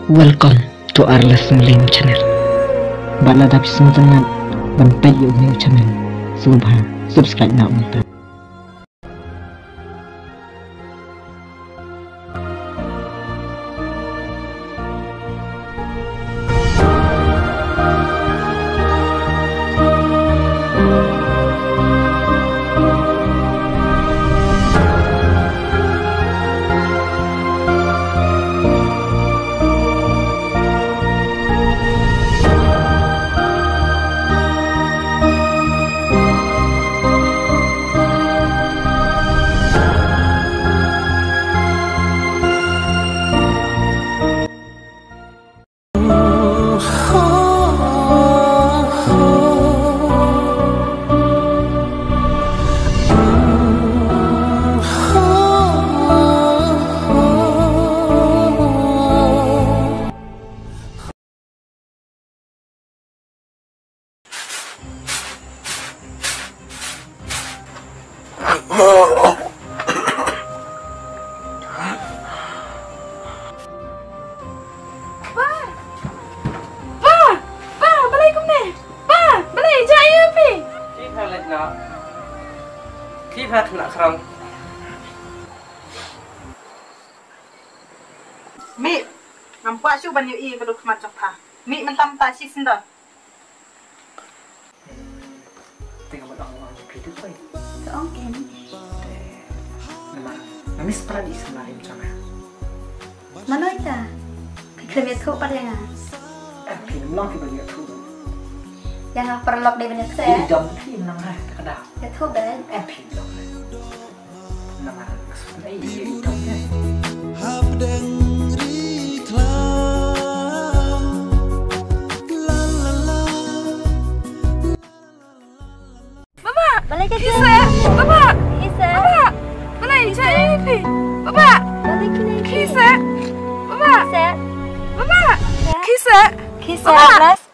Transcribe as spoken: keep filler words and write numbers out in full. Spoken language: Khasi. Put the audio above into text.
Welcome to Arla Symlem channel. Bad lada phi sngewtynnat ban peit ïa u new channel, sngewbha subscribe noh mynta. Pa! Pa! Pa! Balei kumne? Pa! Balei jia ïa phi? Phi pha leit noh. Phi pha khynnah khrong. Mih, ngam kwah shuh ban ïohi ïa ka duh khmat jong pha. Mih mynta mynta shisien da. Te nga ban ong ong phi tu poi. Ka ong em. Te namar nga miss pran i sma im jong nga. Mano ita? Phi khlem ïathuh pat ïa nga. Em phi nym long phi ban ïathuh. Ïa nga paralok dei ban ïathuh. I dom phi nym long ha ka da. Ïathuh bad. Em phi nym long. Namar nga sngewthuh ei i dom ne. Hapdeng ri khlam. La la la. Baba! Balei ka Khise! Baba! Khise! Baba! Balei jia ïa phi? Baba! Balei ki ne? Khise! Baba! Khise! Baba! Khise! Khise! Baba! Plus.